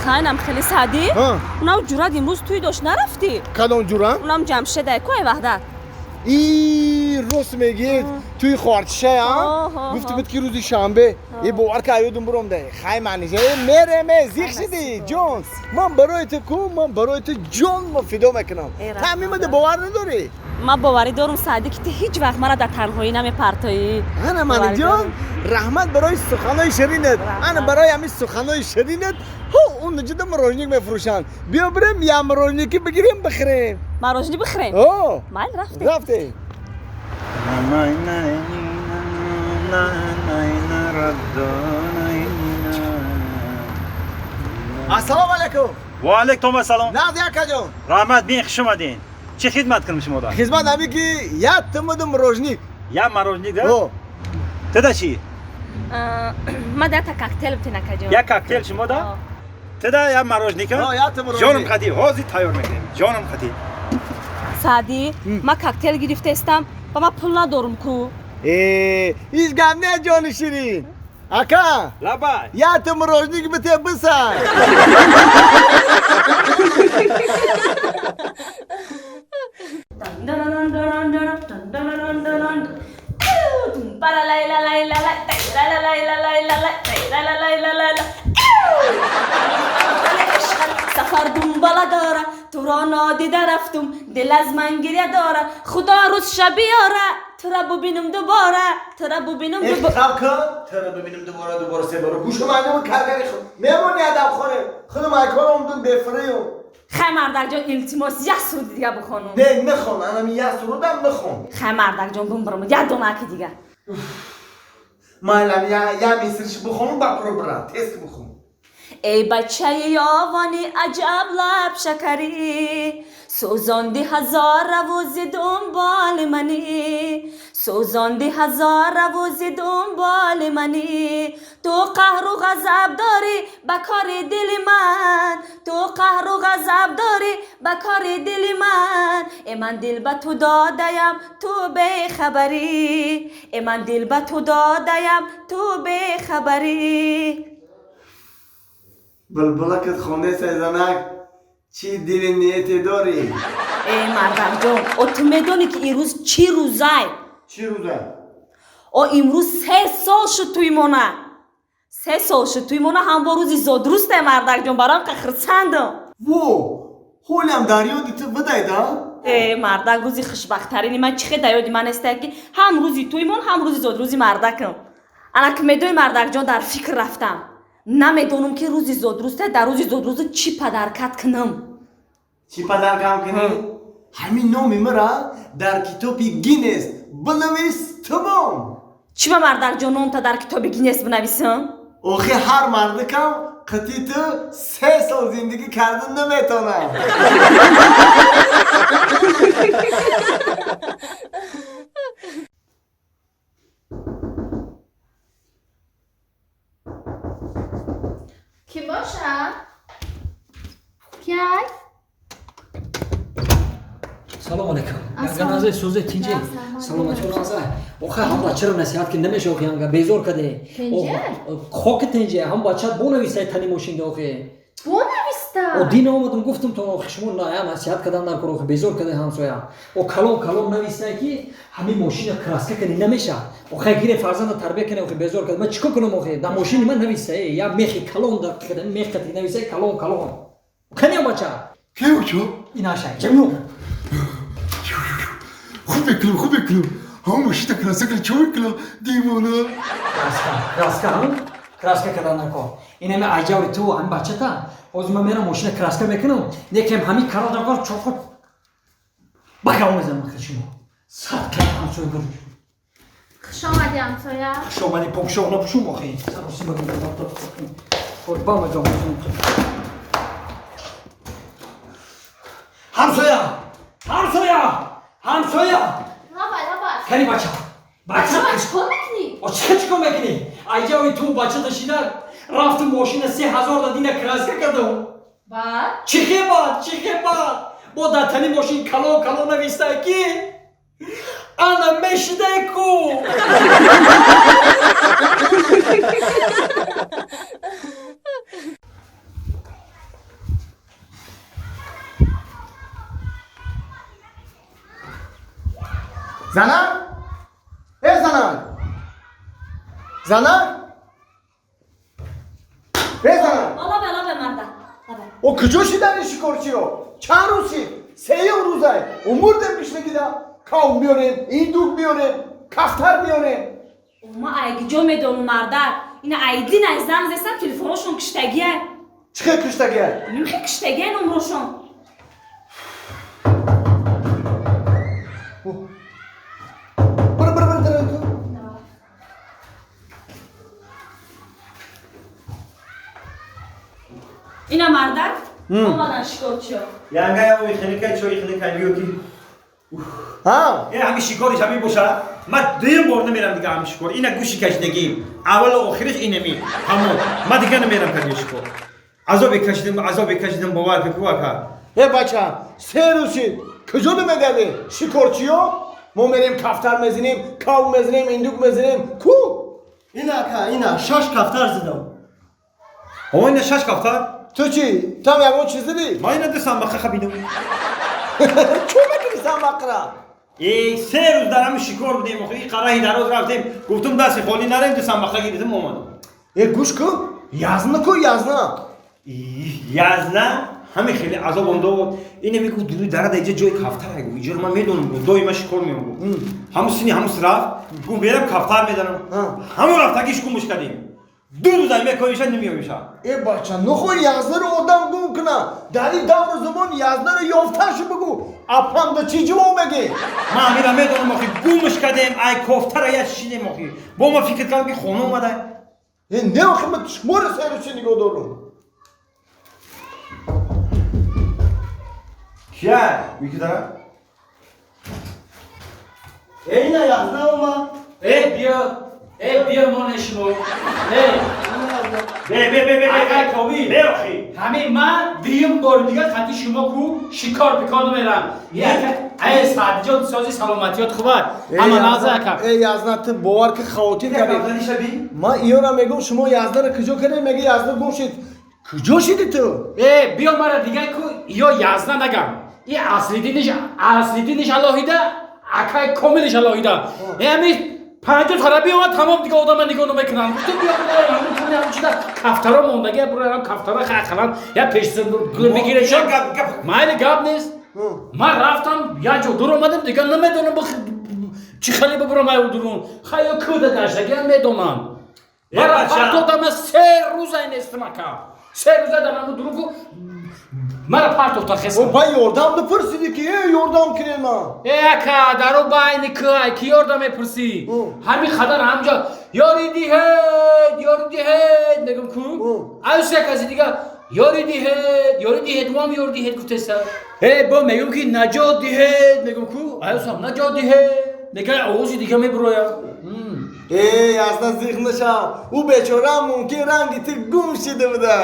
Хайнам хеле Саъдӣ. Унам ҷурат имрӯз тӯй дошт, нарафтӣ? Кадом ҷура? Унам Ҷамшедай ку ай Ваҳдат. И рост мегӯед, тӯи хоҳарчишая гуфти буд ки рӯзи шанбе. Е бовар ка ёдум буромда. Хай манижа мереме, зиқ шидӣ ҷон. Ман барои ту ку, ман барои ту ҷонмо фидо мекунам. Таъмимада бовар надорӣ? Ман боварӣ дорум Саъдӣ, ки ту ҳеҷ вақт мара дар танҳоӣ намепартоӣ. Ана маниҷон, раҳмат барои суханои ширинат. Ана барои ҳамин суханои ширинат ҳо он ҷуда мороженик мефурӯшанд. Биё бирем я мороженики бигирем бихӯрем. Мороженик бихӯрем? О! Майли, рафтем. Рафтем. Ассалому алайкум. Ва алайкум ассалом. Нағз акаҷон. Раҳмат, бин хуш омадин. Чӣ хидмат кунам шумо да? Хизмат ҳамин ки як тумуду мороженик. Як мороженик да? О. Ту да чӣ? Ман да якта коктейл битен акаҷон. Як коктейл шумо да? Ту да як мороженик? О, як ту мороженик. Ҷонам қатӣ, ҳозир тайёр мекунем. Ҷонам қатӣ. Саъдӣ, ман коктейл гирифтаистам ва ман пул надорум ку. Э, ҳеҷ гап не ҷони ширин. Ака! Лабай. Як ту мороженик бите бисан. Сафар дунбола дора, туро нодида рафтум, дил аз ман гиря дора, худо рӯзша биёра, тура бубинум дубора, тура бубинум дубора. Хаб кун, тура бубинум дубора, дубора се бора. Гӯшу мардум каргари худ. Мемони адабхоне. Худум айкор омдум бефрию. Хай мардакҷон, илтимос, як суруди дига бихонум. Не, нехон, анами як сурудам нехон. Хай мардакҷон, бумбурум, як донаки дига. Майлам, я мисриш бихонум, ба пробра, тест бихон. Эй бачаи ёвони аҷаб лаб шакарӣ, сӯзонди ҳазор равӯзи дунболи манӣ, сӯзонди ҳазор равӯзи дунболи манӣ, ту қаҳру ғазаб дорӣ ба кори дили ман, ту қаҳру ғазаб дорӣ ба кори дили ман, э ман дил ба ту додаям, ту бехабарӣ, э ман дил ба ту додаям, ту бехабарӣ. Булбулакат хонде сайзанак, чӣ дили ниете дорӣ? Э мардакҷон, о ту медонӣ ки имрӯз чӣ рӯзай? Чӣ рӯзай? О имрӯз 3 сол шуд тӯймона. 3 сол шуд тӯймона, ҳам бо рӯзи зодрӯзтай мардакҷон, бароям қа хурсандам. Во, ҳолиам дар ёди ту бидай да? Э мардак, рӯзи хушбахттарини ман чӣ хел дар ёди ман нестай ки ҳам рӯзи тӯймон, ҳам рӯзи зодрӯзи мардакам. Ана ки медони мардакҷон, дар фикр рафтам. Намедонам ки рӯзи зодрӯзта, дар рӯзи зодрӯза чӣ падаркат кунам. Чӣ падаркам кунӣ? Ҳамин номи мара дар китоби Гиннес бинавис, тамом. Чӣ ба мардакҷон номта дар китоби Гиннес бинависам? Охи ҳар мардакам қити ту 3 сол зиндагӣ карда наметавонам. Ки боша? Кияй? Салом алейкум. Янганазе сӯзе тинҷе. Саломатӣ наза. Охе ҳам бачаро насиҳат ки намеша охе янга безор каде. Хоки тинҷе ҳам бача бонавистай тани мошинда охе. Бонависта? О дин омадам гуфтам то охе шумо ная насиҳат кадан дар кор охе безор каде ҳамсоя. О калом калом навистай ки ҳамин мошина краска кани намеша. Охе гире фарзанда тарбия кане охе безор каде. Ман чикор кунам охе? Дар мошини ман навистай я мехи калон дар кадан мех кати навистай калон калон. Кани бача? Кеучо? Инаша. Ҷамил. Хуб мекунам, хуб мекунам. Ҳама мошина краска кунам, чӣ мекунам? Девона. Краска, краска, краска кардан накор. Ин ҳами аҷаври ту, ҳами бачата. Ҳозир ман мерам мошина краска мекунам. Некем ҳами кара дакор чоқо бакав мезанам ахир шумо. Сад кара ҳамсоя гур. Хуш омадӣ ҳамсоя. Хуш омадӣ, покшоқ напушум охи. Саросима гум. Ҳамсоя! Ҳамсоя! Ҳамсоя! Лабай, лабай. Кани бача. Бача чикор мекунӣ? О чӣ чикор мекунӣ? Айҷави ту бача дашида рафту мошина 3000 дадина краска кардам. Баъд? Чӣ хе баъд? Чӣ хе баъд? Бо дар тани мошин калон калон навистай ки ана мешидай ку. Зана? Э зана? Зана? Э зана? Лабе, лабе марда. Лабе. О куҷо шидан ин шикорчиё? Чанд рӯз шид? Сеюм рӯзай. Умурдем гишнагида. Кав биёрем, индук биёрем, кафтар биёрем. Ма айгиҷо медонум мардак. Ина айдин ай занг зестам телефоношон киштагия. Чӣ хел киштагия? Нимхе киштагия номрошон. Бир бир бир бир. Ина мардак омадан шикорчиё. Янга я ой хелика чой хелика биё ки. Ҳа? Э ҳами шикориш ҳами боша. Ман дуюм бор намерам дига ҳами шикор. Ина гӯши кашидагим. Аввалу охириш инами. Тамом. Ман дига намерам кади шикор. Азобе кашидам, азобе кашидам бовар кун ку ака. Э бача, се рӯз шид. Куҷо намегардӣ? Шикорчиё? Мо мерем кафтар мезанем, кав мезанем, индук мезанем. Ку? Ина ака, ина шаш кафтар зидам. О ина шаш кафтар? Ту чӣ? Там ягон чиз дидӣ? Ман ина ду самбақа хабидам. Чӯ мекунӣ самбақра? Э се рӯз дар ҳами шикор будем, охи ин қараҳи дароз рафтем. Гуфтум дасти холӣ нарем, ду самбақа гирифтем омадам. Э гӯш кун, язна ку, язна. Язна ҳами хеле азобам дод. Ина мегуфт дуруи дара дар иҷа ҷои кафтар гуфт. Иҷоро ман медонам, гуфт доима шикор меом гуфт. Ҳамун сини ҳамун рафт, гуфт мерам кафтар меданам. Ҳамун рафтагиш гумш кардем. Ду рӯз ай мекоиша намеоиша. Э бача, нухоҳ язнаро одам гум куна. Дар ин давру замон язнаро ёфташу бигӯ. Апанда чӣ ҷавоб мегӣ? Ман ҳамира медонам охи гумш кардем, ай кофтара я шидем охи. Бо ма фикр кардам ки хона омада. Э не охи ман шуморо се рӯз нигоҳ дорам. Кия? Уйки дара? Э ина язна омад. Э биё, э биё моне шумо. Э Бе бе бе бе бе. Акай Комил. Бе охи. Ҳамин ман дуюм бори дига хати шумо ку шикор бикор намерам. Ай Саъдиҷон сози саломатиёт хуб аст. Ҳама нағза ака. Э язна ту бовар ки хавотир кардӣ. Ман иёра мегӯм шумо язнаро куҷо кардед? Меги язна гум шид. Куҷо шиди ту? Э биё мара дига ку ё язна нагам. И Аслиддиниш, Аслиддиниш алоҳида, акай Комилиш алоҳида. Э ҳамин 50 тара биёмад тамом дига одама нигоҳ намекунанд. Гуфтум биё ҳамун куни ҳамун чида кафтаро мондаги бурам кафтаро ақалан я пешсир бигирешон. Майли гап нест. Ман рафтам як ҷо дур омадам дига намедонам чӣ хеле бибурам ай дурун. Хайё кӯда гаштагиам медонам. Мара партодама се рӯза нестам ака. Се рӯза дар ҳамун дурун ку мара партохта хестам. Ба ёрдам бипурсидӣ ки э ёрдам кунед ман. Э ака даро байни кай ки ёрдам мепурсӣ? Ҳамин қадар ҳамҷо ёри диҳед, ёри диҳед мегум ку. Аюс як каси дига ёри диҳед, ёри диҳед, вам ёри диҳед гуфтеса. Э бо мегум ки наҷот диҳед мегум ку. Аюсам наҷот диҳед. Мега овози дига мебурояд. Э язна зиқ нашав. Ӯ бечора мумкин ранги ту гум шида буда.